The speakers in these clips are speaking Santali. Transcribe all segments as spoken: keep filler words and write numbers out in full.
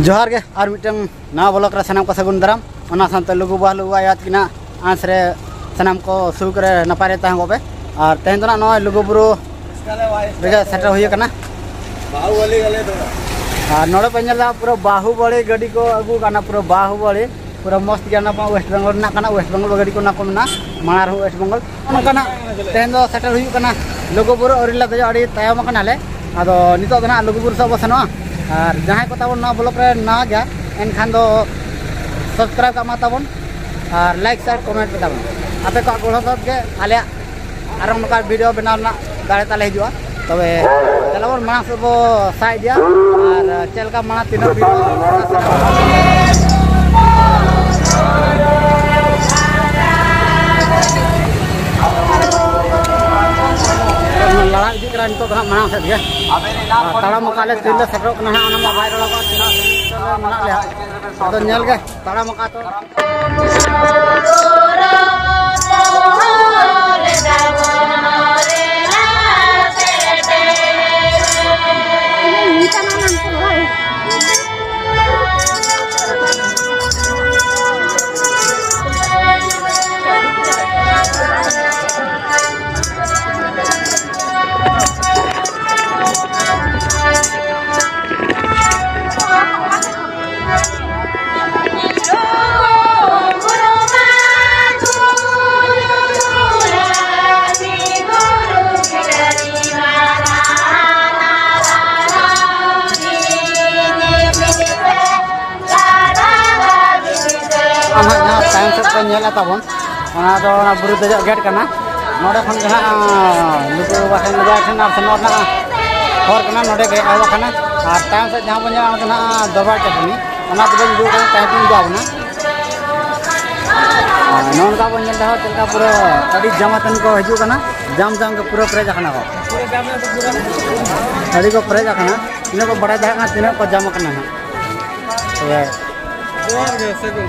ᱡᱚᱦᱟᱨ ᱜᱮ, ᱟᱨ ᱢᱤᱫᱴᱟᱝ ᱱᱟᱣᱟ ᱵᱞᱚᱜ ᱨᱮ ᱥᱟᱱᱟᱢ ᱠᱚ ᱥᱟᱹᱜᱩᱱ ᱫᱟᱨᱟᱢ᱾ ᱚᱱᱟ ᱥᱟᱶᱛᱮ ᱞᱩᱜᱩ ᱵᱟᱵᱟ ᱞᱩᱜᱩ ᱟᱭᱳ ᱛᱟᱹᱠᱤᱱᱟᱜ ᱟᱸᱥ ᱨᱮ ᱥᱟᱱᱟᱢ ᱠᱚ ᱥᱩᱠ ᱨᱮ ᱱᱟᱯᱟᱭ ᱨᱮ ᱛᱟᱦᱮᱸ ᱠᱚᱜ ᱯᱮ᱾ ᱟᱨ ᱛᱮᱦᱮᱧ ᱫᱚ ᱱᱟᱜ ᱱᱚᱜᱼᱚᱭ ᱞᱩᱜᱩ ᱵᱩᱨᱩ ᱨᱮᱜᱮ ᱥᱮᱴᱮᱨ ᱦᱩᱭ ᱟᱠᱟᱱᱟ᱾ ᱟᱨ ᱱᱚᱰᱮ ᱯᱮ ᱧᱮᱞ ᱮᱫᱟ ᱯᱩᱨᱟᱹ ᱵᱟᱦᱩᱵᱟᱲᱤ ᱜᱟᱹᱰᱤ ᱠᱚ ᱟᱹᱜᱩ ᱠᱟᱱᱟ, ᱯᱩᱨᱟᱹ ᱵᱟᱦᱩᱵᱟᱲᱤ, ᱯᱩᱨᱟᱹ ᱢᱚᱥᱛ ᱜᱮᱭᱟ᱾ ᱚᱱᱟ ᱢᱟ ᱳᱭᱮᱥᱴ ᱵᱮᱝᱜᱚᱞ ᱨᱮᱱᱟᱜ ᱠᱟᱱᱟ, ᱳᱭᱮᱥᱴ ᱵᱮᱝᱜᱚᱞ ᱜᱟᱹᱰᱤ ᱠᱚ ᱚᱱᱟ ᱠᱚ ᱢᱮᱱᱟᱜᱼᱟ, ᱢᱟᱲᱟᱝ ᱨᱮᱦᱚᱸ ᱳᱭᱮᱥᱴ ᱵᱮᱝᱜᱚᱞ᱾ ᱱᱚᱝᱠᱟᱱᱟᱜ ᱛᱮᱦᱮᱧ ᱫᱚ ᱥᱮᱴᱮᱨ ᱦᱩᱭᱩᱜ ᱠᱟᱱᱟ ᱞᱩᱜᱩ ᱵᱩᱨᱩ, ᱟᱹᱣᱨᱤ ᱞᱮ ᱫᱮᱡᱚᱜ, ᱟᱹᱰᱤ ᱛᱟᱭᱚᱢ ᱟᱠᱟᱱᱟᱞᱮ᱾ ᱟᱫᱚ ᱱᱤᱛᱚᱜ ᱫᱚ ᱱᱟᱦᱟᱜ ᱞᱩᱜᱩ ᱵᱩᱨᱩ ᱥᱮᱫ ᱵᱚ ᱥᱮᱱᱚᱜᱼᱟ᱾ ᱟᱨ ᱡᱟᱦᱟᱸᱭ ᱠᱚ ᱛᱟᱵᱚᱱ ᱱᱚᱣᱟ ᱵᱞᱚᱜ ᱨᱮ ᱱᱟᱣᱟ ᱜᱮᱭᱟ, ᱮᱱᱠᱷᱟᱱ ᱫᱚ ᱥᱟᱵᱥᱠᱨᱟᱭᱤᱵ ᱠᱟᱜ ᱢᱟ ᱛᱟᱵᱚᱱ, ᱟᱨ ᱞᱟᱭᱤᱠ, ᱥᱮᱭᱟᱨ, ᱠᱚᱢᱮᱱᱴ ᱯᱮ ᱛᱟᱵᱚᱱ᱾ ᱟᱯᱮ ᱠᱚᱣᱟᱜ ᱜᱚᱲᱚ ᱥᱚᱦᱚᱫ ᱜᱮ ᱟᱞᱮᱭᱟᱜ ᱟᱨᱚ ᱱᱚᱝᱠᱟ ᱵᱷᱤᱰᱤᱭᱳ ᱵᱮᱱᱟᱣ ᱨᱮᱱᱟᱜ ᱫᱟᱲᱮ ᱛᱟᱞᱮ ᱦᱤᱡᱩᱜᱼᱟ᱾ ᱛᱚᱵᱮ ᱫᱮᱞᱟ ᱵᱚᱱ ᱢᱟᱲᱟᱝ ᱥᱮᱫ ᱵᱚ ᱥᱟᱦᱟ ᱤᱫᱤᱭᱟ, ᱟᱨ ᱪᱮᱫ ᱞᱮᱠᱟ ᱢᱟᱲᱟᱝ ᱛᱤᱱᱟᱹᱜ ᱵᱷᱤᱲ ᱞᱟᱲᱟ ᱤᱫᱤᱜ ᱠᱟᱱᱟ ᱱᱤᱛᱚᱜ ᱫᱚ ᱦᱟᱸᱜ ᱢᱟᱲᱟᱝ ᱥᱮᱫ ᱜᱮ᱾ ᱟᱨ ᱛᱟᱲᱟᱢ ᱟᱠᱟᱫ ᱞᱮ ᱛᱤᱱ ᱞᱮ ᱥᱮᱴᱮᱨᱚᱜ ᱠᱟᱱᱟ ᱦᱟᱸᱜ, ᱚᱱᱟ ᱢᱟ ᱵᱟᱭ ᱨᱚᱲᱚᱜᱚᱜᱼᱟ, ᱛᱤᱱᱟᱹᱜ ᱢᱮᱱᱟᱜ ᱞᱮᱭᱟ᱾ ᱟᱫᱚ ᱧᱮᱞ ᱜᱮ ᱛᱟᱲᱟᱢ ᱟᱠᱟᱫ ᱛᱚ᱾ ᱟᱨ ᱱᱟᱦᱟᱜ ᱡᱟᱦᱟᱸ ᱛᱟᱭᱚᱢ ᱥᱮᱫ ᱯᱮ ᱧᱮᱞᱮᱫ ᱛᱟᱵᱚᱱ, ᱚᱱᱟ ᱫᱚ ᱚᱱᱟ ᱵᱩᱨᱩ ᱫᱮᱡᱚᱜ ᱜᱮᱴ ᱠᱟᱱᱟ᱾ ᱱᱚᱰᱮ ᱠᱷᱚᱱ ᱜᱮ ᱱᱟᱦᱟᱜ ᱞᱩᱜᱩ ᱵᱟᱵᱟ ᱴᱷᱮᱱ, ᱞᱩᱜᱩ ᱟᱭᱳ ᱴᱷᱮᱱ ᱟᱨ ᱥᱮᱱᱚᱜ ᱨᱮᱱᱟᱜ ᱦᱚᱨ ᱠᱟᱱᱟ, ᱱᱚᱰᱮ ᱜᱮ ᱮᱦᱚᱵ ᱟᱠᱟᱱᱟ᱾ ᱟᱨ ᱛᱟᱭᱚᱢ ᱥᱮᱫ ᱡᱟᱦᱟᱸ ᱵᱚᱱ ᱧᱮᱞᱟ, ᱚᱱᱟ ᱫᱚ ᱱᱟᱦᱟᱜ ᱫᱚᱨᱵᱟᱨ ᱪᱟᱹᱴᱟᱹᱱᱤ, ᱚᱱᱟ ᱫᱚᱵᱚᱱ ᱩᱫᱩᱜ ᱠᱟᱱᱟ, ᱛᱟᱭᱚᱢ ᱛᱮᱵᱚᱱ ᱩᱫᱩᱜ ᱟᱵᱚᱱᱟ᱾ ᱟᱨ ᱱᱚᱜᱼᱚ ᱱᱚᱝᱠᱟ ᱵᱚᱱ ᱧᱮᱞ ᱮᱫᱟ ᱪᱮᱫ ᱞᱮᱠᱟ ᱯᱩᱨᱟᱹ ᱟᱹᱰᱤ ᱡᱟᱢ ᱟᱛᱮᱱ ᱠᱚ ᱦᱤᱡᱩᱜ ᱠᱟᱱᱟ, ᱡᱟᱢ ᱡᱟᱢ ᱜᱮ ᱯᱩᱨᱟᱹ ᱯᱮᱨᱮᱡ ᱟᱠᱟᱱᱟ ᱠᱚ᱾ ᱟᱹᱰᱤ ᱠᱚ ᱯᱮᱨᱮᱡ ᱟᱠᱟᱱᱟ, ᱛᱤᱱᱟᱹᱜ ᱠᱚ ᱵᱟᱲᱟᱭ ᱫᱟᱲᱮᱭᱟᱜ ᱠᱟᱱᱟ, ᱛᱤᱱᱟᱹᱜ ᱠᱚ ᱡᱟᱢ ᱟᱠᱟᱱᱟ ᱦᱟᱸᱜ᱾ ᱛᱚᱵᱮ ᱡᱚᱦᱟᱨ ᱜᱮ, ᱥᱟᱹᱜᱩᱱ᱾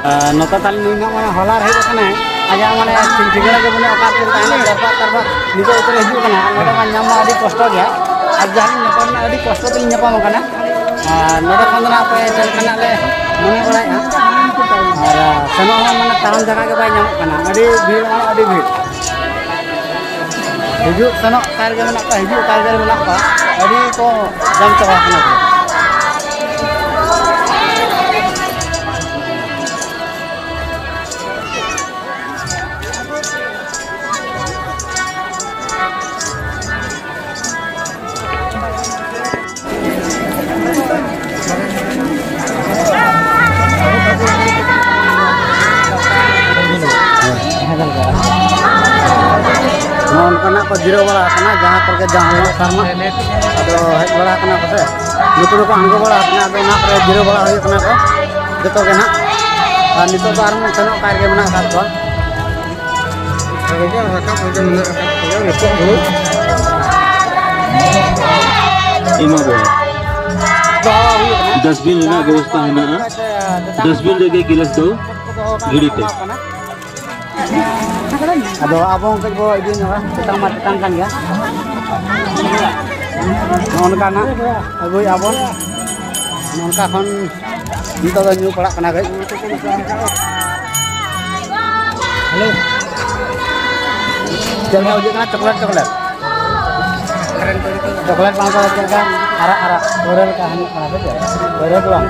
ᱟᱨ ᱱᱚᱛᱮ ᱛᱟᱞᱮ ᱱᱩᱭ ᱱᱟᱜ ᱢᱟᱱᱮ ᱦᱚᱞᱟ ᱨᱮ ᱦᱮᱡ ᱟᱠᱟᱱᱟᱭ, ᱟᱡᱟᱜ ᱢᱟᱱᱮ ᱴᱷᱤᱠ ᱴᱷᱤᱠᱟᱹᱱᱟ ᱜᱮ ᱵᱟᱹᱱᱩᱜᱼᱟ, ᱚᱠᱟ ᱨᱮ ᱛᱟᱦᱮᱱᱟ, ᱫᱚᱨᱵᱟᱨ ᱛᱟᱨᱵᱟᱨ ᱱᱤᱛᱚᱜ ᱩᱛᱟᱹᱨ ᱦᱤᱡᱩᱜ ᱠᱟᱱᱟ᱾ ᱟᱨ ᱱᱚᱰᱮ ᱢᱟ ᱧᱟᱢ ᱢᱟ ᱟᱹᱰᱤ ᱠᱚᱥᱴᱚ ᱜᱮᱭᱟ, ᱟᱨ ᱡᱟᱦᱟᱸ ᱞᱤᱧ ᱧᱟᱯᱟᱢ ᱮᱱᱟ, ᱟᱹᱰᱤ ᱠᱚᱥᱴᱚ ᱛᱮᱞᱤᱧ ᱧᱟᱯᱟᱢ ᱟᱠᱟᱱᱟ᱾ ᱟᱨ ᱱᱚᱰᱮ ᱠᱷᱚᱱ ᱫᱚ ᱱᱟᱜ ᱯᱮ ᱪᱟᱞᱟᱜ ᱨᱮᱱᱟᱜ ᱞᱮ ᱢᱚᱱᱮ ᱵᱟᱲᱟᱭᱮᱫᱼᱟ᱾ ᱟᱨ ᱥᱮᱱᱚᱜ ᱦᱚᱸ ᱢᱟᱱᱮ ᱛᱟᱦᱮᱱ ᱡᱟᱭᱜᱟ ᱜᱮ ᱵᱟᱭ ᱧᱟᱢᱚᱜ ᱠᱟᱱᱟ, ᱟᱹᱰᱤ ᱵᱷᱤᱲ, ᱟᱹᱰᱤ ᱵᱷᱤᱲ᱾ ᱦᱤᱡᱩᱜ ᱥᱮᱱᱚᱜ ᱚᱠᱟ ᱨᱮᱜᱮ ᱢᱮᱱᱟᱜ ᱠᱚᱣᱟ, ᱦᱤᱡᱩᱜ ᱚᱠᱟ ᱨᱮᱜᱮ ᱢᱮᱱᱟᱜ ᱠᱚᱣᱟ, ᱟᱹᱰᱤ ᱠᱚ ᱡᱟᱢ ᱪᱟᱵᱟ ᱟᱠᱟᱱᱟ᱾ ᱱᱚᱜᱼᱚ ᱱᱚᱝᱠᱟᱱᱟᱜ ᱠᱚ ᱡᱤᱨᱟᱹᱣ ᱵᱟᱲᱟ ᱟᱠᱟᱱᱟ, ᱡᱟᱦᱟᱸ ᱠᱚᱨᱮ ᱡᱟᱦᱟᱸ ᱦᱩᱭᱩᱜ ᱠᱟᱱ ᱢᱟ᱾ ᱟᱫᱚ ᱦᱮᱡ ᱵᱟᱲᱟ ᱟᱠᱟᱱᱟ ᱠᱚ ᱥᱮ, ᱱᱩᱠᱩ ᱫᱚᱠᱚ ᱟᱬᱜᱚ ᱵᱟᱲᱟ ᱟᱠᱟᱱᱟ᱾ ᱟᱫᱚ ᱚᱱᱟ ᱠᱚᱨᱮ ᱡᱤᱨᱟᱹᱣ ᱵᱟᱲᱟ ᱦᱩᱭᱩᱜ ᱠᱟᱱᱟ ᱠᱚ ᱡᱚᱛᱚ ᱜᱮ ᱱᱟᱦᱟᱜ᱾ ᱟᱨ ᱱᱤᱛᱚᱜ ᱫᱚ ᱟᱨᱦᱚᱸ ᱥᱮᱱᱚᱜ ᱠᱟᱜ ᱨᱮᱜᱮ ᱢᱮᱱᱟᱜ ᱟᱠᱟᱫ ᱠᱚᱣᱟ᱾ ᱨᱟᱠᱟᱵ ᱨᱮᱜᱮ ᱢᱮᱱᱟᱜ ᱟᱠᱟᱫ ᱠᱚᱣᱟ ᱱᱤᱛᱚᱜ ᱫᱚ᱾ ᱮᱢᱟ ᱠᱚ᱾ ᱫᱚᱦᱚ ᱦᱩᱭᱩᱜ ᱠᱟᱱᱟ᱾ ᱰᱟᱥᱴᱵᱤᱱ ᱨᱮᱱᱟᱜ ᱵᱮᱵᱚᱥᱛᱷᱟ ᱦᱮᱱᱟᱜᱼᱟ᱾ ᱰᱟᱥᱴᱵᱤᱱ ᱨᱮᱜᱮ ᱜᱤᱞᱟᱹᱥ ᱫᱚ ᱜᱤᱰᱤ ᱯᱮ᱾ ᱟᱫᱚ ᱟᱵᱚ ᱦᱚᱸ ᱠᱟᱹᱡ ᱵᱚ ᱤᱫᱤ ᱧᱚᱜᱟ, ᱛᱮᱛᱟᱝ ᱢᱟ ᱛᱮᱛᱟᱝ ᱠᱟᱱ ᱜᱮᱭᱟ᱾ ᱱᱚᱜᱼᱚ ᱱᱚᱝᱠᱟ ᱱᱟᱜ ᱟᱹᱜᱩᱭᱮᱫᱼᱟ ᱵᱚᱱ᱾ ᱱᱚᱝᱠᱟ ᱠᱷᱚᱱ ᱱᱤᱛᱚᱜ ᱫᱚ ᱧᱩ ᱯᱟᱲᱟᱜ ᱠᱟᱱᱟ ᱠᱟᱹᱡ᱾ ᱦᱮᱞᱳ᱾ ᱪᱮᱫ ᱞᱮᱠᱟ ᱵᱩᱡᱷᱟᱹᱜ ᱠᱟᱱᱟ? Chocolate, chocolate. ᱪᱚᱠᱞᱮᱴ ᱵᱟᱝ ᱠᱟᱱᱟ, ᱪᱮᱫ ᱞᱮᱠᱟ? ᱟᱨᱟᱜ, ᱟᱨᱟᱜ᱾ ᱯᱟᱹᱣᱨᱟᱹ ᱞᱮᱠᱟ ᱦᱟᱹᱱᱤ ᱠᱟᱱᱟ, ᱥᱮ ᱪᱮᱫ? ᱯᱟᱹᱣᱨᱟᱹ ᱫᱚ ᱵᱟᱝ᱾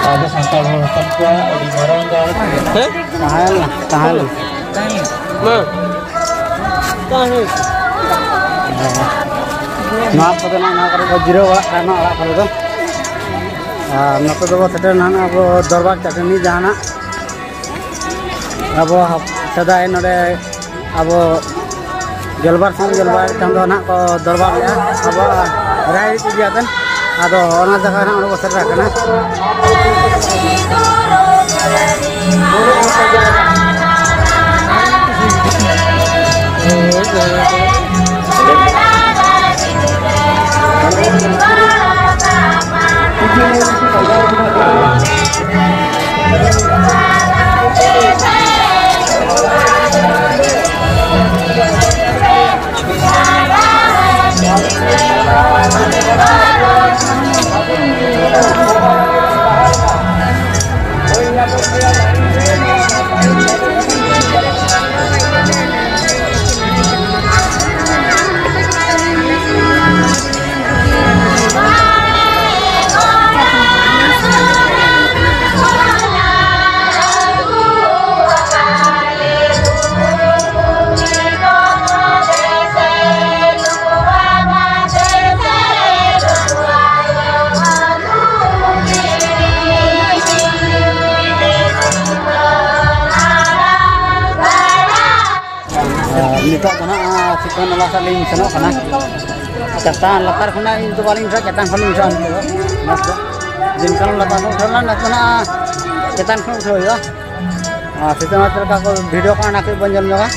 ᱟᱵᱚ ᱥᱟᱱᱛᱟᱲ ᱦᱚᱲ ᱦᱚᱯᱚᱱ ᱠᱚᱣᱟᱜ ᱟᱹᱰᱤ ᱢᱟᱨᱟᱝ ᱫᱟᱲᱮ ᱠᱟᱱᱟ᱾ ᱦᱮᱸ? ᱛᱟᱦᱮᱸ ᱞᱮᱱᱟ, ᱛᱟᱦᱮᱸ ᱞᱮᱱᱟ᱾ ᱢᱟ᱾ ᱛᱟᱦᱮᱸ᱾ ᱱᱚᱣᱟ ᱠᱚᱫᱚ ᱱᱟᱜ, ᱱᱚᱣᱟ ᱠᱚᱨᱮ ᱠᱚ ᱡᱤᱨᱟᱹᱣ ᱵᱟᱲᱟᱜ ᱠᱟᱱᱟ, ᱱᱚᱣᱟ ᱚᱲᱟᱜ ᱠᱚᱨᱮ ᱫᱚ᱾ ᱟᱨ ᱱᱚᱛᱮ ᱫᱚᱵᱚ ᱥᱮᱴᱮᱨ ᱮᱱᱟ ᱟᱵᱚ ᱫᱚᱨᱵᱟᱨ ᱪᱟᱹᱴᱟᱹᱱᱤ, ᱡᱟᱦᱟᱱᱟᱜ ᱟᱵᱚ ᱦᱟᱯ-, ᱥᱮᱫᱟᱭ ᱱᱚᱰᱮ ᱟᱵᱚ ᱜᱮᱞᱵᱟᱨ ᱥᱤᱧ ᱜᱮᱞᱵᱟᱨ ᱪᱟᱸᱫᱚ ᱱᱟᱦᱟᱜ ᱠᱚ ᱫᱚᱨᱵᱟᱨ ᱞᱮᱫᱼᱟ ᱟᱵᱚᱣᱟᱜ ᱨᱟᱭᱨᱤᱛ ᱤᱫᱤ ᱠᱟᱛᱮ᱾ ᱟᱫᱚ ᱚᱱᱟ ᱡᱟᱭᱜᱟ ᱱᱟᱦᱟᱜ ᱚᱸᱰᱮ ᱵᱚ ᱥᱮᱴᱮᱨ ᱟᱠᱟᱱᱟ᱾ ᱱᱟᱞᱟ ᱥᱮᱫ ᱞᱤᱧ ᱥᱮᱱᱚᱜ ᱠᱟᱱᱟ᱾ ᱪᱮᱛᱟᱱ ᱞᱟᱛᱟᱨ ᱠᱷᱚᱱᱟᱜ ᱤᱧ ᱫᱚ ᱵᱟᱹᱞᱤᱧ ᱩᱴᱷᱟᱹᱜᱼᱟ, ᱪᱮᱛᱟᱱ ᱠᱷᱚᱱ ᱞᱤᱧ ᱩᱴᱷᱟᱹᱜᱼᱟ ᱱᱤᱛᱚᱜ ᱫᱚ᱾ ᱱᱮᱥ ᱫᱚ ᱫᱤᱱ ᱠᱟᱞᱚᱢ ᱞᱟᱛᱟᱨ ᱠᱷᱚᱱ ᱩᱴᱷᱟᱹᱣ ᱞᱮᱱᱟ, ᱱᱮᱥ ᱫᱚ ᱱᱟᱜ ᱪᱮᱛᱟᱱ ᱠᱷᱚᱱ ᱩᱴᱷᱟᱹᱣ ᱦᱩᱭᱩᱜᱼᱟ᱾ ᱟᱨ ᱥᱤᱛᱩᱝ ᱪᱮᱫ ᱞᱮᱠᱟ ᱠᱚ ᱵᱷᱤᱰᱤᱭᱳ ᱠᱚ, ᱚᱱᱟ ᱠᱟᱹᱡ ᱵᱚᱱ ᱧᱮᱞ ᱧᱚᱜᱟ᱾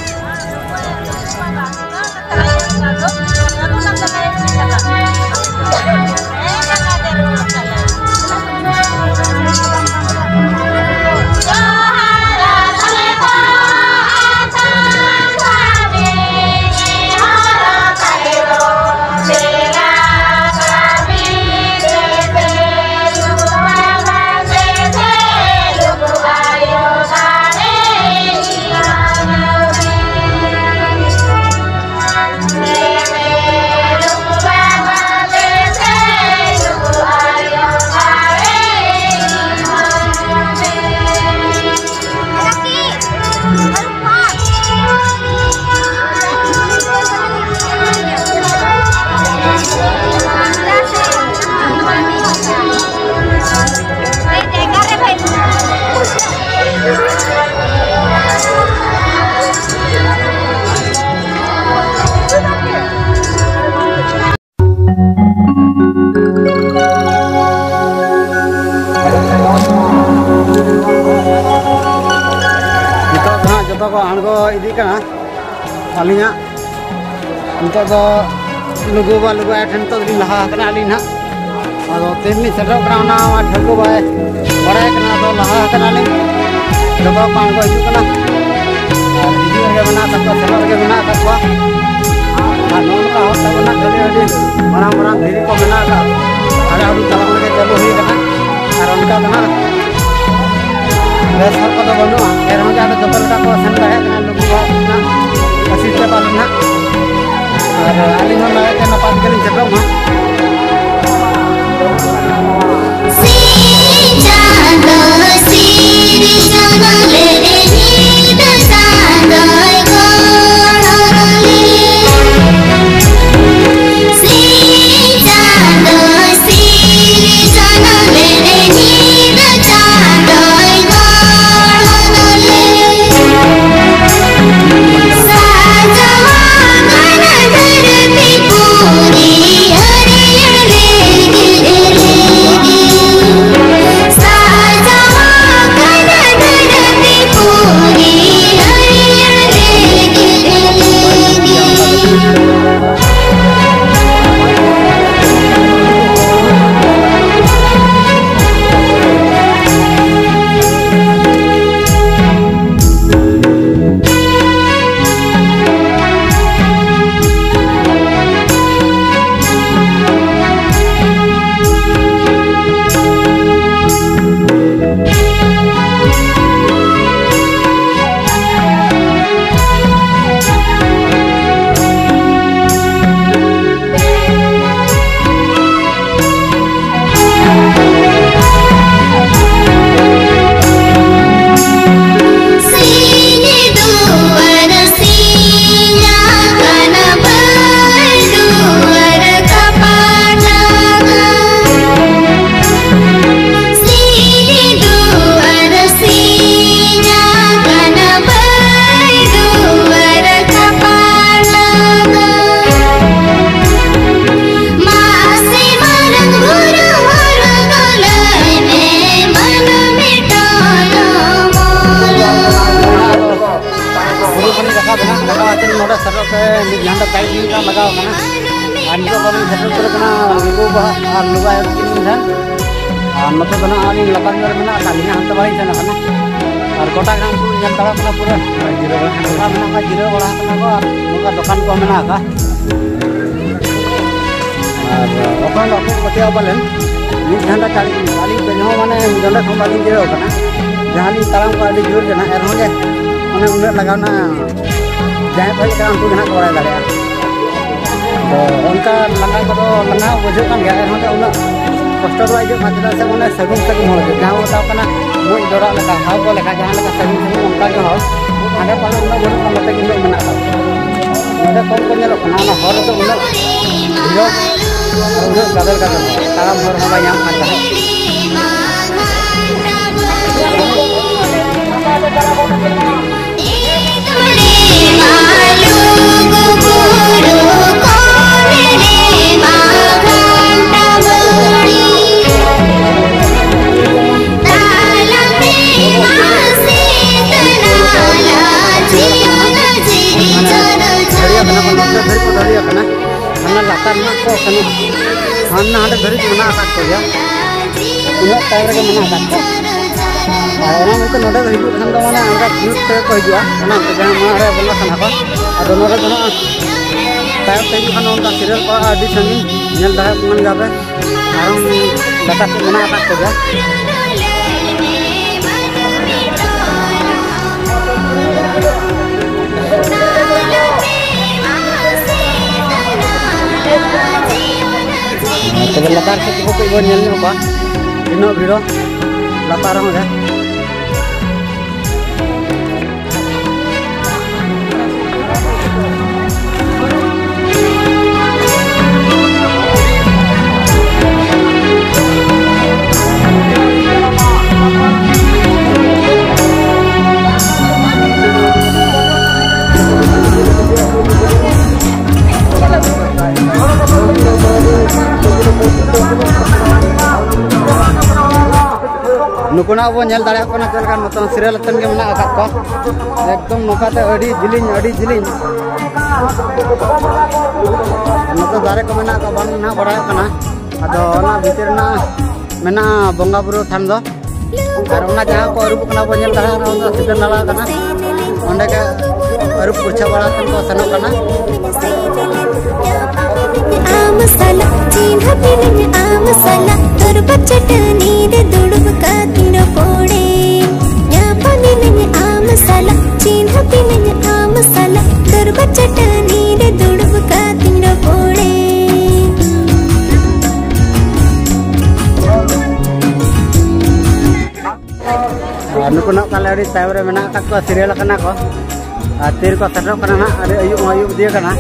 ᱱᱤᱛᱚᱜ ᱫᱚ ᱦᱟᱸᱜ ᱡᱚᱛᱚ ᱠᱚ ᱟᱬᱜᱚ ᱤᱫᱤᱜ ᱠᱟᱱᱟ᱾ ᱟᱹᱞᱤᱧᱟᱜ ᱱᱤᱛᱚᱜ ᱫᱚ ᱞᱩᱜᱩ ᱵᱟᱵᱟ, ᱞᱩᱜᱩ ᱟᱭᱳ ᱴᱷᱮᱱ ᱱᱤᱛᱚᱜ ᱫᱚᱞᱤᱧ ᱞᱟᱦᱟ ᱟᱠᱟᱱᱟ ᱟᱹᱞᱤᱧ ᱱᱟᱦᱟᱜ᱾ ᱟᱫᱚ ᱛᱤᱱ ᱞᱤᱧ ᱥᱮᱴᱮᱨᱚᱜ ᱠᱟᱱᱟ, ᱚᱱᱟ ᱢᱟ ᱴᱷᱟᱹᱣᱠᱟᱹ ᱵᱟᱭ ᱵᱟᱲᱟᱭ ᱠᱟᱱᱟ᱾ ᱟᱫᱚ ᱞᱟᱦᱟ ᱟᱠᱟᱱᱟᱞᱤᱧ, ᱡᱚᱛᱚ ᱠᱚ ᱟᱬᱜᱚ ᱦᱤᱡᱩᱜ ᱠᱟᱱᱟ᱾ ᱟᱨ ᱦᱤᱡᱩᱜ ᱨᱮᱜᱮ ᱢᱮᱱᱟᱜ ᱟᱠᱟᱫ ᱠᱚᱣᱟ, ᱥᱮᱱᱚᱜ ᱨᱮᱜᱮ ᱢᱮᱱᱟᱜ ᱟᱠᱟᱫ ᱠᱚᱣᱟ᱾ ᱟᱨ ᱱᱚᱜᱼᱚ ᱱᱚᱝᱠᱟ ᱦᱚᱨ ᱛᱟᱵᱚᱱ ᱱᱟᱜ ᱠᱷᱟᱹᱞᱤ ᱟᱹᱰᱤ ᱢᱟᱨᱟᱝ ᱢᱟᱨᱟᱝ ᱫᱷᱤᱨᱤ ᱠᱚ ᱢᱮᱱᱟᱜ ᱟᱠᱟᱫ, ᱟᱹᱰᱤ ᱟᱹᱰᱤ ᱛᱟᱲᱟᱢ ᱞᱮᱜᱮ ᱪᱟᱹᱞᱩ ᱦᱩᱭ ᱟᱠᱟᱱᱟ᱾ ᱟᱨ ᱚᱱᱠᱟ ᱫᱚ ᱱᱟᱜ ᱵᱮᱥ ᱦᱚᱨ ᱠᱚᱫᱚ ᱵᱟᱹᱱᱩᱜᱼᱟ᱾ ᱮᱱ ᱨᱮᱦᱚᱸ ᱡᱟᱦᱟᱸ ᱫᱚ ᱡᱚᱛᱚ ᱞᱮᱠᱟ ᱠᱚ ᱥᱮᱱ ᱫᱟᱲᱮᱭᱟᱜ ᱠᱟᱱᱟ, ᱞᱩᱜᱩ ᱵᱟᱵᱟ ᱨᱮᱱᱟᱜ ᱟᱹᱥᱤᱨ ᱪᱟᱯᱟᱞ ᱨᱮᱱᱟᱜ᱾ ᱟᱨ ᱟᱹᱞᱤᱧ ᱦᱚᱸ ᱱᱟᱭᱛᱮ ᱱᱟᱯᱟᱭ ᱛᱮᱜᱮᱞᱤᱧ ᱥᱮᱴᱮᱨᱚᱜ ᱢᱟ᱾ ᱥᱤᱧ ᱪᱟᱸᱫᱚ ᱥᱤᱨᱡᱚᱱ ᱞᱮᱫ ᱧᱤᱫᱟᱹ ᱪᱟᱸᱫᱚᱭ ᱜᱚᱲᱚ ᱞᱮᱫ᱾ ᱥᱤᱧ ᱪᱟᱸᱫᱚ ᱥᱤᱨᱡᱚᱱ ᱞᱮᱫ ᱧᱤᱫᱟᱹ ᱪᱟᱸᱫᱚᱭ ᱜᱚᱲᱚ ᱞᱮᱫ᱾ ᱥᱟᱡᱟᱣ ᱟᱠᱟᱱ ᱟᱨ ᱱᱤᱛᱚᱜ ᱫᱚ ᱞᱤᱧ ᱥᱮᱴᱮᱨ ᱩᱛᱟᱹᱨ ᱠᱟᱱᱟ ᱞᱩᱜᱩ ᱵᱟᱵᱟ ᱟᱨ ᱞᱩᱜᱩ ᱟᱭᱳ ᱛᱟᱹᱠᱤᱱ ᱴᱷᱮᱱ᱾ ᱟᱨ ᱱᱚᱛᱮ ᱫᱚ ᱱᱟᱜ ᱟᱹᱞᱤᱧ ᱞᱟᱛᱟᱨ ᱧᱚᱜ ᱨᱮ ᱢᱮᱱᱟᱜ ᱟᱠᱟᱫ ᱞᱤᱧᱟ, ᱦᱟᱱᱛᱮ ᱵᱟᱹᱞᱤᱧ ᱥᱮᱱ ᱟᱠᱟᱱᱟ᱾ ᱟᱨ ᱜᱚᱴᱟ ᱜᱮ ᱩᱱᱠᱩ ᱧᱮᱞ ᱫᱟᱲᱮᱭᱟᱜ ᱠᱟᱱᱟ ᱯᱩᱨᱟᱹ ᱜᱚᱴᱟ ᱢᱮᱱᱟᱜ ᱠᱚᱣᱟ, ᱡᱤᱨᱟᱹᱣ ᱵᱟᱲᱟ ᱟᱠᱟᱱᱟ ᱠᱚ ᱟᱨ ᱱᱚᱝᱠᱟ ᱫᱚᱠᱟᱱ ᱠᱚ ᱢᱮᱱᱟᱜ ᱟᱠᱟᱫ᱾ ᱟᱨ ᱚᱠᱟ ᱦᱤᱞᱳᱜ ᱠᱚ ᱯᱟᱹᱛᱭᱟᱹᱣ ᱯᱟᱞᱮᱱ ᱢᱤᱫ ᱜᱷᱚᱱᱴᱟ ᱪᱟᱞᱤᱥ ᱢᱤᱱᱤᱴ, ᱟᱹᱞᱤᱧ ᱠᱚ ᱧᱚᱜ ᱢᱟᱱᱮ ᱱᱚᱰᱮ ᱠᱷᱚᱱ ᱵᱟᱹᱞᱤᱧ ᱡᱤᱨᱟᱹᱣ ᱠᱟᱱᱟ᱾ ᱡᱟᱦᱟᱸ ᱞᱤᱧ ᱛᱟᱲᱟᱢ ᱠᱚ ᱟᱹᱰᱤ ᱡᱳᱨ ᱜᱮ ᱱᱟᱜ, ᱮᱱ ᱨᱮᱦᱚᱸ ᱜᱮ ᱢᱟᱱᱮ ᱩᱱᱟᱹᱜ ᱞᱟᱜᱟᱣ ᱱᱟ, ᱡᱟᱦᱟᱸᱭ ᱠᱚ ᱦᱮᱡ ᱠᱟᱱᱟ ᱩᱱᱠᱩ ᱜᱮ ᱱᱟᱜ ᱠᱚ ᱵᱟᱲᱟᱭ ᱫᱟᱲᱮᱭᱟᱜᱼᱟ᱾ ᱛᱚ ᱚᱱᱠᱟ ᱞᱟᱸᱜᱟ ᱠᱚᱫᱚ ᱞᱟᱸᱜᱟ ᱦᱚᱸ ᱵᱩᱡᱷᱟᱹᱜ ᱠᱟᱱ ᱜᱮᱭᱟ, ᱮᱱ ᱨᱮᱦᱚᱸ ᱜᱮ ᱩᱱᱟᱹᱜ ᱠᱚᱥᱴᱚ ᱫᱚ ᱵᱟᱭ ᱟᱹᱭᱠᱟᱹᱜ ᱠᱟᱱᱟ, ᱪᱮᱫᱟᱜ ᱥᱮ ᱚᱱᱮ ᱥᱟᱹᱜᱩᱱ ᱥᱟᱹᱜᱩᱱ ᱦᱚᱲ ᱜᱮ, ᱡᱟᱦᱟᱸ ᱵᱚᱱ ᱢᱮᱛᱟᱣ ᱠᱟᱱᱟ ᱢᱩᱡ ᱰᱚᱨᱟᱜ ᱞᱮᱠᱟ, ᱦᱟᱣ ᱠᱚ ᱞᱮᱠᱟ, ᱡᱟᱦᱟᱸ ᱞᱮᱠᱟ ᱥᱟᱹᱜᱩᱱ ᱥᱟᱹᱜᱩᱱ ᱚᱱᱠᱟ ᱜᱮ ᱦᱚᱲ᱾ ᱦᱟᱸᱰᱮ ᱯᱟᱞᱮ ᱩᱱᱟᱹᱜ ᱵᱟᱹᱱᱩᱜ ᱠᱚᱣᱟ, ᱱᱚᱛᱮ ᱜᱮ ᱩᱱᱟᱹᱜ ᱢᱮᱱᱟᱜ ᱠᱚᱣᱟ᱾ ᱱᱚᱰᱮ ᱠᱚᱢ ᱠᱚ ᱧᱮᱞᱚᱜ ᱠᱟᱱᱟ, ᱚᱱᱟ ᱦᱚᱨ ᱨᱮᱫᱚ ᱩᱱᱟᱹᱜ ᱵᱷᱤᱲ ᱟᱨ ᱩᱱᱟᱹᱜ ᱜᱟᱫᱮᱞ ᱜᱟᱫᱮᱞ ᱦᱚᱲ, ᱛᱟᱲᱟᱢ ᱦᱚᱨ ᱦᱚᱸ ᱵᱟᱭ ᱧᱟᱢ ᱠᱟᱱ ᱛᱟᱦᱮᱸᱫ᱾ ᱫᱷᱟᱹᱨᱭᱟᱹ ᱠᱟᱱᱟ ᱠᱚ, ᱱᱚᱛᱮ ᱫᱷᱟᱹᱨᱤᱡ ᱠᱚ ᱫᱷᱟᱹᱨᱭᱟᱹ ᱠᱟᱱᱟ᱾ ᱦᱟᱱᱟ ᱞᱟᱛᱟᱨ ᱨᱮᱱᱟᱜ ᱠᱚ ᱠᱟᱱᱟ, ᱦᱟᱱᱟ ᱦᱟᱸᱰᱮ ᱫᱷᱟᱹᱨᱤᱡ ᱢᱮᱱᱟᱜ ᱟᱠᱟᱫ ᱠᱚᱜᱮᱭᱟ᱾ ᱩᱱᱟᱹᱜ ᱛᱟᱭᱚᱢ ᱨᱮᱜᱮ ᱢᱮᱱᱟᱜ ᱟᱠᱟᱫ ᱠᱚᱣᱟ᱾ ᱟᱨ ᱚᱱᱟ ᱢᱮᱱᱛᱮ ᱱᱚᱰᱮ ᱫᱚ ᱦᱤᱡᱩᱜ ᱠᱷᱟᱱ ᱫᱚ ᱢᱟᱱᱮ ᱚᱸᱰᱮ ᱠᱷᱤᱭᱩᱴ ᱛᱮᱜᱮ ᱠᱚ ᱦᱤᱡᱩᱜᱼᱟ, ᱚᱱᱟ ᱢᱮᱱᱛᱮ ᱡᱟᱦᱟᱸ ᱢᱟᱲᱟᱝ ᱨᱮ ᱵᱚᱸᱜᱟ ᱥᱟᱱᱟ ᱠᱚ᱾ ᱟᱫᱚ ᱱᱚᱰᱮ ᱫᱚ ᱱᱚᱜᱼᱚᱭ ᱛᱟᱭᱚᱢ ᱛᱮ ᱦᱤᱡᱩᱜ ᱠᱷᱟᱱ ᱱᱚᱝᱠᱟ serial ᱠᱚ ᱟᱹᱰᱤ ᱥᱟᱺᱜᱤᱧ ᱧᱮᱞ ᱫᱟᱲᱮᱭᱟᱜ ᱠᱟᱱ ᱜᱮᱭᱟ ᱯᱮ᱾ ᱟᱨᱦᱚᱸ ᱞᱟᱛᱟᱨ ᱥᱮᱫ ᱢᱮᱱᱟᱜ ᱟᱠᱟᱫ ᱠᱚᱜᱮᱭᱟ᱾ ᱛᱚᱵᱮ ᱞᱟᱛᱟᱨ ᱥᱮᱫ ᱠᱚ ᱠᱟᱹᱡ ᱵᱚᱱ ᱧᱮᱞ ᱧᱚᱜ ᱠᱚᱣᱟ, ᱛᱤᱱᱟᱹᱜ ᱵᱷᱤᱲᱚᱜ ᱞᱟᱛᱟᱨ ᱨᱮᱦᱚᱸ ᱜᱮ᱾ ᱱᱩᱠᱩ ᱱᱟᱜ ᱵᱚᱱ ᱧᱮᱞ ᱫᱟᱲᱮᱭᱟᱜ ᱠᱟᱱᱟ ᱪᱮᱫ ᱞᱮᱠᱟ ᱱᱚᱛᱮ ᱥᱤᱨᱤᱭᱟᱞ ᱟᱛᱮᱱ ᱜᱮ ᱢᱮᱱᱟᱜ ᱟᱠᱟᱫ ᱠᱚᱣᱟ᱾ ᱮᱠᱫᱚᱢ ᱱᱚᱝᱠᱟ ᱛᱮ ᱟᱹᱰᱤ ᱡᱤᱞᱤᱧ, ᱟᱹᱰᱤ ᱡᱤᱞᱤᱧ᱾ ᱱᱚᱛᱮ ᱫᱟᱨᱮ ᱠᱚ ᱢᱮᱱᱟᱜ ᱠᱚ ᱵᱟᱝ ᱱᱟᱦᱟᱜ ᱵᱟᱲᱟᱭᱚᱜ ᱠᱟᱱᱟ᱾ ᱟᱫᱚ ᱚᱱᱟ ᱵᱷᱤᱛᱤᱨ ᱨᱮᱱᱟᱜ ᱢᱮᱱᱟᱜᱼᱟ ᱵᱚᱸᱜᱟ ᱵᱩᱨᱩ ᱛᱷᱟᱱ ᱫᱚ᱾ ᱟᱨ ᱚᱱᱟ ᱡᱟᱦᱟᱸ ᱠᱚ ᱟᱹᱨᱩᱵ ᱠᱟᱱᱟ ᱵᱚᱱ ᱧᱮᱞ ᱫᱟᱲᱮᱭᱟᱜᱼᱟ, ᱚᱱᱟ ᱫᱚ ᱥᱤᱛᱟᱹ ᱱᱟᱞᱟ ᱠᱟᱱᱟ᱾ ᱚᱸᱰᱮ ᱜᱮ ᱟᱹᱨᱩᱵ ᱯᱩᱨᱪᱷᱟᱹ ᱵᱟᱲᱟ ᱠᱟᱛᱮ ᱠᱚ ᱥᱮᱱᱚᱜ ᱠᱟᱱᱟ᱾ ᱟᱢ ᱥᱟᱞᱟᱜ ᱪᱤᱱᱦᱟᱹ ᱯᱤᱱᱟᱹᱧ, ᱟᱢ ᱥᱟᱞᱟᱜ ᱫᱚᱨᱵᱟᱨ ᱪᱟᱹᱴᱟᱹᱱᱤ ᱨᱮ ᱫᱩᱲᱩᱵ ᱠᱟᱛᱮᱧ ᱨᱚᱯᱚᱲᱮ᱾ ᱧᱟᱯᱟᱢ ᱤᱱᱟᱹᱧ ᱟᱢ ᱥᱟᱞᱟᱜ, ᱪᱤᱱᱦᱟᱹᱯ ᱤᱱᱟᱹᱧ ᱟᱢ ᱥᱟᱞᱟᱜ, ᱫᱚᱨᱵᱟᱨ ᱪᱟᱹᱴᱟᱹᱱᱤ ᱨᱮ ᱫᱩᱲᱩᱵ ᱠᱟᱛᱮᱧ ᱨᱚᱯᱚᱲᱮ᱾ ᱟᱨ ᱱᱩᱠᱩ ᱱᱟᱜ ᱛᱟᱞᱮ ᱟᱹᱰᱤ ᱛᱟᱭᱚᱢ ᱨᱮ ᱢᱮᱱᱟᱜ ᱟᱠᱟᱫ ᱠᱚᱣᱟ, ᱥᱤᱨᱤᱭᱟᱞ ᱟᱠᱟᱱᱟ ᱠᱚ᱾ ᱟᱨ ᱛᱤᱨᱮᱠᱚ ᱥᱮᱴᱮᱨᱚᱜ ᱠᱟᱱᱟ ᱱᱟᱜ, ᱟᱹᱰᱤ ᱟᱹᱭᱩᱵ ᱦᱚᱸ ᱟᱹᱭᱩᱵ ᱤᱫᱤᱭ ᱠᱟᱱᱟ᱾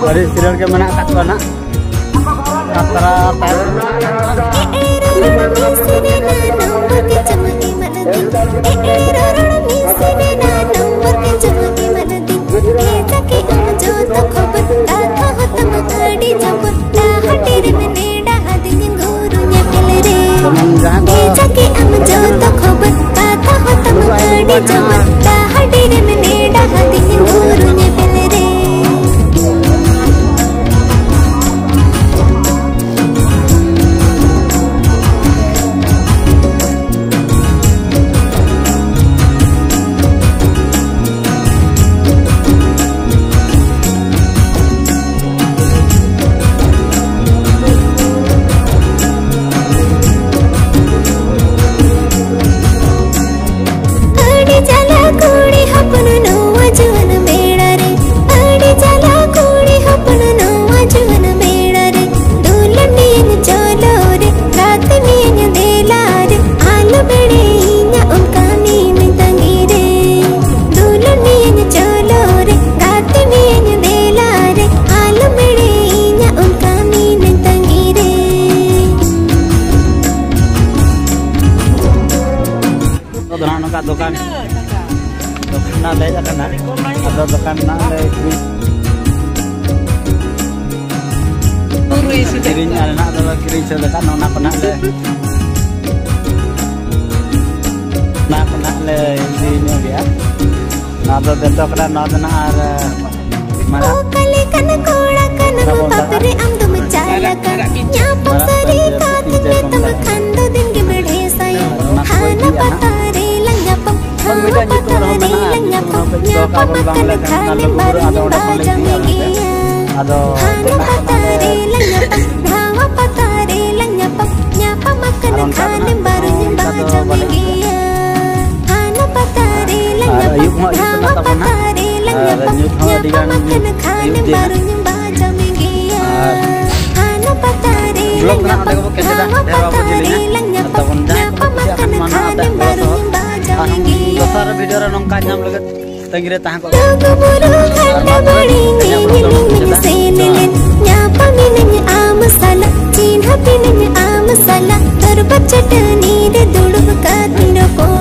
ᱟᱹᱰᱤ ᱥᱤᱨᱤᱭᱟᱞ ᱜᱮ ᱢᱮᱱᱟᱜ ᱟᱠᱟᱫ ᱠᱚᱣᱟ ᱱᱟᱜ᱾ ᱠᱷᱟᱛᱨᱟ ᱛᱟᱭᱚᱢ᱾ ᱡᱮᱢᱚᱱ ᱡᱟᱦᱟᱸ ᱠᱚ ᱰᱟᱦᱟᱨ ᱨᱮᱢ ᱱᱮᱰᱟ ᱟᱹᱫᱤᱧ ᱜᱩᱨᱩ ᱧᱮᱯᱮᱞ ᱨᱮ᱾ ᱟᱹᱰᱤ ᱡᱟᱞᱟ ᱠᱩᱲᱤ ᱦᱚᱯᱚᱱ ᱱᱚᱣᱟ ᱡᱩᱣᱟᱹᱱ ᱵᱮᱲᱟ ᱨᱮ, ᱟᱹᱰᱤ ᱡᱟᱞᱟ ᱠᱩᱲᱤ ᱦᱚᱯᱚᱱ ᱱᱚᱣᱟ ᱡᱩᱣᱟᱹᱱ ᱵᱮᱲᱟ ᱨᱮ, ᱫᱩᱞᱟᱹᱲ ᱢᱤᱭᱟᱹᱧ ᱪᱚᱞᱚ ᱨᱮ, ᱜᱟᱛᱮ ᱢᱤᱭᱟᱹᱧ ᱫᱮᱞᱟ ᱨᱮ, ᱟᱞᱚᱢ ᱮᱲᱮᱭᱤᱧᱟ ᱚᱱᱠᱟ ᱢᱤᱱᱟᱹᱧ ᱛᱟᱺᱜᱤ ᱨᱮ᱾ ᱫᱩᱞᱟᱹᱲ ᱢᱤᱭᱟᱹᱧ ᱪᱚᱞᱚ ᱨᱮ, ᱜᱟᱛᱮ ᱢᱤᱭᱟᱹᱧ ᱫᱮᱞᱟ ᱨᱮ, ᱟᱞᱚᱢ ᱮᱲᱮᱭᱤᱧᱟ ᱚᱱᱠᱟ ᱢᱤᱱᱟᱹᱧ ᱛᱟᱺᱜᱤ ᱨᱮ᱾ ᱱᱤᱛᱚᱜ ᱫᱚ ᱱᱟᱜ ᱱᱚᱝᱠᱟ ᱫᱚᱠᱟᱱ, ᱫᱚᱠᱟᱱ ᱨᱮᱱᱟᱜ ᱞᱮ ᱦᱮᱡ ᱟᱠᱟᱱᱟ᱾ ᱟᱫᱚ ᱫᱚᱠᱟᱱ ᱨᱮᱱᱟᱜ ᱞᱮ ᱠᱤᱨᱤᱧ, ᱠᱤᱨᱤᱧ ᱟᱨ ᱱᱟᱜ ᱫᱚ ᱠᱤᱨᱤᱧ ᱥᱟᱹᱛ ᱟᱠᱟᱫ, ᱚᱱᱟ ᱠᱚ ᱱᱟᱜ ᱞᱮ ᱚᱱᱟ ᱠᱚ ᱱᱟᱜ ᱞᱮ ᱤᱫᱤ ᱧᱚᱜ ᱜᱮᱭᱟ᱾ ᱱᱚᱣᱟ ᱫᱚ ᱵᱮᱛᱚ ᱠᱟᱱᱟ, ᱱᱚᱣᱟ ᱫᱚ ᱱᱟᱜ ᱟᱨ ᱢᱟᱨᱟᱝ ᱚᱠᱟ ᱞᱮᱠᱟᱱ ᱠᱚᱲᱟ ᱠᱟᱱᱟᱢ ᱵᱟᱯᱨᱮ, ᱟᱢ ᱫᱚᱢ ᱪᱟᱞᱟᱠᱟ᱾ ᱧᱟᱯᱟᱢ ᱥᱟᱹᱨᱤ ᱠᱟᱛᱮ ᱢᱮᱛᱟᱢ ᱠᱷᱟᱱ ᱫᱚ ᱫᱤᱱ ᱜᱮ ᱢᱮᱲᱦᱮ ᱥᱟᱭᱟ᱾ ᱦᱟᱱᱟ ᱯᱟᱛᱟ ᱨᱮ ᱞᱟᱝ ᱧᱟᱯᱟᱢ, ᱱᱟᱣᱟ ᱯᱟᱛᱟ ᱨᱮ ᱞᱟᱝ ᱧᱟᱯᱟᱢ᱾ ᱧᱟᱯᱟᱢ ᱟᱠᱟᱱ ᱠᱷᱟᱱᱮᱢ ᱵᱟᱨᱩᱧ ᱵᱟᱡᱟᱢ ᱜᱮᱭᱟ᱾ ᱦᱟᱱᱟ ᱯᱟᱛᱟ ᱨᱮ ᱞᱟᱝ ᱧᱟᱯᱟᱢ, ᱱᱟᱣᱟ ᱯᱟᱛᱟ ᱨᱮ ᱞᱟᱝ ᱧᱟᱯᱟᱢ᱾ ᱧᱟᱯᱟᱢ ᱟᱠᱟᱱ ᱠᱷᱟᱱᱮᱢ ᱵᱟᱨᱩᱧ ᱵᱟᱡᱟᱢ ᱜᱮᱭᱟ᱾ ᱦᱟᱱᱟ ᱯᱟᱛᱟ ᱨᱮ ᱞᱟᱝ ᱧᱟᱯᱟᱢ, ᱱᱟᱣᱟ ᱯᱟᱛᱟ ᱨᱮ ᱞᱟᱝ ᱧᱟᱯᱟᱢ᱾ ᱧᱟᱯᱟᱢ ᱟᱠᱟᱱ ᱠᱷᱟᱱᱮᱢ ᱵᱟᱨᱩᱧ ᱵᱟᱡᱟᱢ ᱜᱮᱭᱟ᱾ ᱦᱟᱱᱟ ᱯᱟᱛᱟ ᱨᱮ ᱞᱟᱝ ᱧᱟᱯᱟᱢ, ᱱᱟᱣᱟ ᱯᱟᱛᱟ ᱨᱮ ᱞᱟᱝ ᱧᱟᱯᱟᱢ᱾ ᱧᱟᱯᱟᱢ ᱟᱠᱟᱱ ᱠᱷᱟᱱᱮᱢ ᱵᱟᱨᱩᱧ ᱵᱟᱡᱟᱢ ᱜᱮᱭᱟ᱾ ᱫᱚᱥᱟᱨ ᱵᱷᱤᱰᱤᱭᱳ ᱨᱮ ᱱᱚᱝᱠᱟ ᱧᱟᱢ ᱞᱟᱹᱜᱤᱫ ᱛᱟᱺᱜᱤ ᱨᱮ ᱛᱟᱦᱮᱸ ᱠᱚᱜ ᱵᱤᱱ᱾ ᱞᱩᱜᱩ ᱵᱩᱨᱩ ᱜᱷᱟᱱᱴᱟ ᱵᱟᱲᱮ ᱧᱮᱧᱮᱞᱤᱧ ᱥᱮᱱ ᱞᱮᱱ᱾ ᱧᱟᱯᱟᱢ ᱮᱱᱟᱹᱧ ᱟᱢ ᱥᱟᱞᱟᱜ, ᱪᱤᱱᱦᱟᱹᱯ ᱮᱱᱟᱹᱧ ᱟᱢ ᱥᱟᱞᱟᱜ᱾ ᱫᱚᱨᱵᱟᱨ ᱪᱟᱹᱴᱟᱹᱱᱤ ᱨᱮ ᱫᱩᱲᱩᱵ ᱠᱟᱛᱮ ᱨᱚᱯᱚᱲ